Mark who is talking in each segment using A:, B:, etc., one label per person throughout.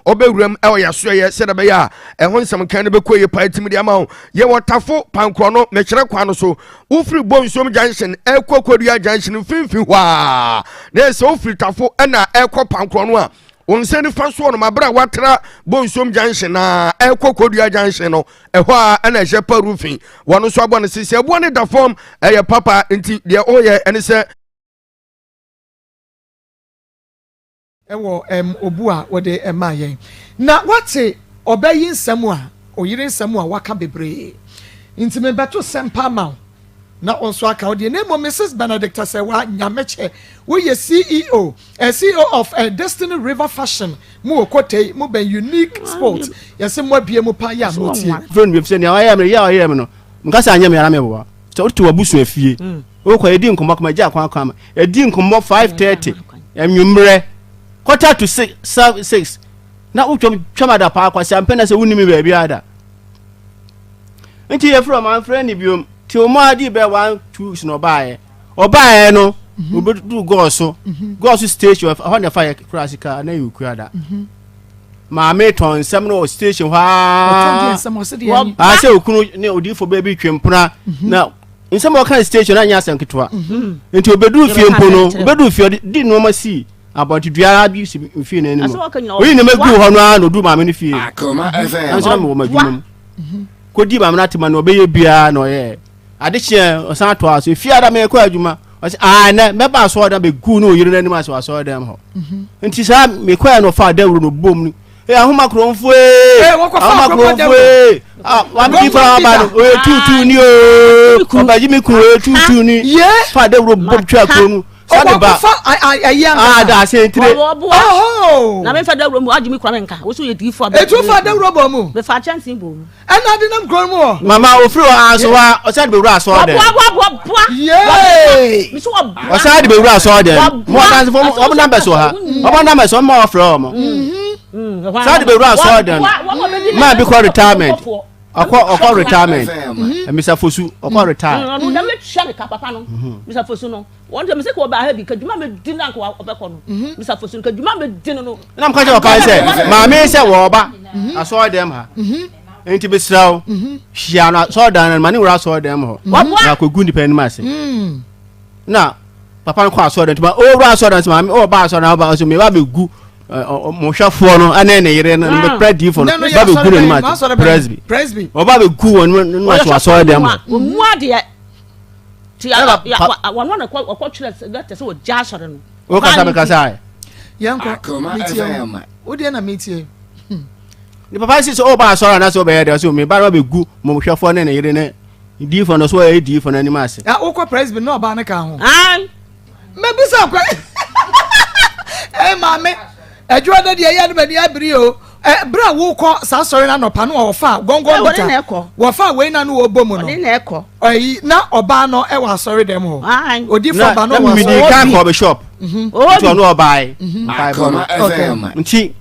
A: Ɔbɛwuram ɛwɔ yɛasoɛyɛ sɛdeɛ ɛbɛyɛ a ɛho nsɛm kan no bɛkɔ yie paa tumi de ama wo. Yɛwɔ Tafo Pankorɔ no, mekyerɛ kwan no so, wofiri Bonsom Junction ɛkɔ Kodua Junction mfimfini hɔ a, na ɛsɛ wofiri Tafo ɛna ɛkɔ Pankorɔ no a, wɔn nsa nifa soɔ no, mabrɛ a watra Bonsom Junction na ɛkɔ Kodua Junction no, ɛhɔ a ɛna ɛhyɛ pa roofing. Wɔn nso abɔ no sisi ɛboɔ ne da fam, ɛyɛ papa. Nti deɛ ɔyɛ ɛne sɛ
B: Ɛwɔ ɛm obu a wode ɛma yɛn. Na wate ɔbɛ yi nsɛm a, oyere nsɛm a waka bebree. Nti me bɛto sɛmpa ama wo na wo nso aka wo deɛ. Na mmom Mrs. Benedicta Sɛwa Nyamekyɛ, wo yɛ CEO, eh, CEO of eh, Destiny River Fashion mo wɔ Kotei, mo bɛn Unique Sport. Yɛse mo abie mu pa yɛ a mo tie.
C: Frɛ no bio sɛ nea ɔyɛɛ me no, yɛ a ɔyɛɛ me no, nka sɛ anyɛ me ara meboa. Sɛ wote w'abusua fie, wokɔ yɛdi nkɔmmɔ kama gya kwan kwan ma yɛdi nkɔmmɔ 5:30 anwummerɛ, quarter to six, 6 na wotwam twam ada paa kwasi ampɛ na sɛ wonni me baabi ada. Nti yɛfrɛ ɔma mfrɛ ne biom nti ɔmo adi bɛ 1, 2 weeks na ɔbaeɛ. Ɔbaeɛ no, obɛduru gɔɔ so, gɔɔ so station hɔ na ɛfa yɛ kura sika na yɛ okura da. Maame tɔn nsɛm no wɔ station hɔ
B: aa
C: sɛ okunu ne odiifo bɛɛ bi twe mpena, na nsɛm a ɔka station na nyɛ asɛm ketewa. Nti obɛduru fie mpo no, obɛduru fie, ɔde di nneɛma si abɔnte dua bi si fie no anim, oyi nneɛma gu hɔ no ara na odu maame no fie. Nanso na mewɔ m'adwuma mu kɔdi maame no atema na ɔbɛyɛ biara na ɔyɛ ade kyeɛ, ɔsan toa so efie ada mekɔ adwuma. Ɔsɛ aa nɛ mɛba asɔɔdan bɛgu ne oyere no anim ase wɔ asɔɔdan hɔ. Nti saa mekɔɛ no, ɔfa dawuro no bom no, ee, ahoma kuromfo ee, ahoma kuromfo ee, ah, wame di fa aba no, oye tuutuu ni oo, ɔbɛgye me kunu, oye tuutuu ni, fa dawuro bom twa kuro no
B: sade ba
C: ah da asɛntire.
D: Na mefa dawuro mu agye me kura me nka wo so yɛ diifo abɛ.
B: Etu fa dawuro bɔ mu.
D: Mefa kyɛnse bɔ mu.
B: Ɛna ade nam kuro no mu hɔ.
C: Mama ofiri hɔ ara so hɔ a, ɔsan de bɛwura asɔɔ dɛm.
B: Yee.
C: Ɔsan de bɛwura asɔɔ dɛm. Mo adansefo, ɔmo numbers wɔ ha. Ɔmo numbers, ɔmo ma ɔfrɛ ɔmo. San de bɛwura asɔɔ dɛm. Maa bi kɔ retirement. Ɔkɔ retirement. Mr. Fosu ɔkɔ retire.
D: Ɔno dɛm etua ne ka papa no. Mr. Fosu no. Wɔn deɛ mesɛ kɔ ɔbaa ha bi ka dwuma mɛ di na nka ɔbɛkɔ no. Mr. Fosu nka dwuma mɛ di no no.
C: Na mka kyerɛ papa sɛ maame sɛ wɔɔba asɔɔ dɛm ha. Nti mesrɛ wo, hyia no asɔɔ dan no ma ne wura asɔɔ dɛm hɔ. Na akɔgu nipa anim ase. Na papa no kɔ asɔɔ dɛm nti ma ɔwura asɔɔ dɛm sɛ maame ɔba asɔɔ dɛm ɔba ɔsɛ meba bɛgu mohwɛfoɔ no ɛne ne yere no mepɛ diifo no ba bɛgu n'anim ase presby ɔba bɛgu wɔn anim ase wɔ asɔɔ dɛm hɔ.
D: Ɔmu adeɛ. Ti wɔn na ɔkɔ twerɛ lɛtɛ sɛ ɔgya asɔre no.
C: O kasa mi kasa yɛ.
B: Yɛnkɔ metie wo. Wo deɛ na metie.
C: Ne papa si sɛ ɔba asɔre anaasɛ ɔbɛyɛ dɛ ɔsɛ ɔmeba na ɔbɛgu mohwɛfoɔ ne ne yere ne diifo no so ɔyɛ diifo no anim ase.
B: Na wokɔ presby na ɔbaa no ka ho. Mɛbisa kwa. Ɛ maame, adwuma da deɛ ɛyɛ no m'ani abiri o. Ɛ bere a wokɔ saa asɔre no anɔpa no a wɔfa gɔngɔn bita wɔfa wei na no wɔbɔ mu no. Ɛyi na ɔbaa no ɛwɔ asɔre dɛm hɔ. Odi fɔ ba no wɔ asɔre.
C: Na midi kan kɔ bishop. Nti ɔno ɔbaa yi. Nti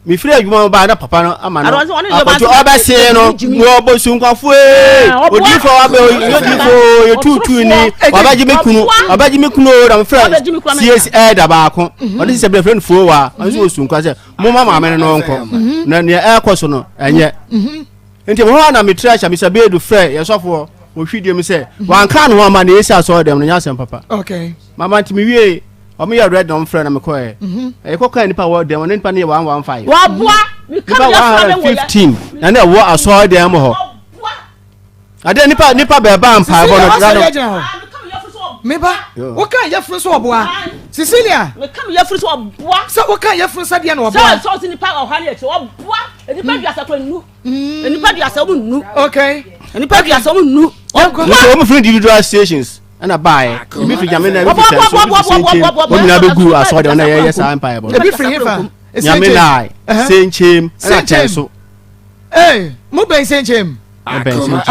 C: mefiri adwuma mu baa na papa no ama no akɔto ɔbɛsee no na ɔbɔ sunkwafo ee, odiyifo wabɛ, odiyifo yɛ tuutuu ni, wabɛgye me kunu, wabɛgye me kunu o. Na mefrɛ CAC ɛɛda baako, ɔde sɛ bɛfrɛ no foo wa, ɔno nso wɔ sunkwa sɛ momma maame no no nkɔ na nea ɛrekɔ so no ɛnyɛ. Nti hɔ na metra ahyɛ mesa beedu frɛ yɛ sɔfoɔ wɔhwidie mu sɛ wanka ne ho ama na ɛsi asɔre dɛm no nyɛ asɛm papa mama. Nti mewie ɔmo yɛ red na ɔmo frɛ na mekɔɛ. Ɛyɛ kɔkɔ nipa wɔ dɛm, ɔne nipa no yɛ 115.
D: Wɔboa.
C: Nipa 115 na ne ɛwɔ asɔre dɛm hɔ adeɛ nipa bɛɛba mpaebɔ no
B: na no. Meba woka yɛfunu sɛ ɔboa Cecilia.
D: Meka me yɛfunu sɛ ɔboa.
B: Sɛ woka yɛfunu sɛ deɛ na ɔboa.
D: Sɛ ɔsɛ nipa ɔha ne akyire ɔboa nipa 30 kora nnu nipa 30 ɔmo nnu. Nipa 30 ɔmo nnu.
C: Nso wɔn firi individual stations ɛna baayɛ, ebi firi Nyame na ebi firi Tɛnso, ebi firi Senkyem, wɔn nyinaa bɛ gu asɔre dɛm na yɛyɛ saa mpaebɔ no.
B: Ebi firi hefa?
C: Nyame na Senkyem ɛna Tɛnso.
B: Ee, mo bɛn Senkyem?
C: Ɛbɛn Senkyem.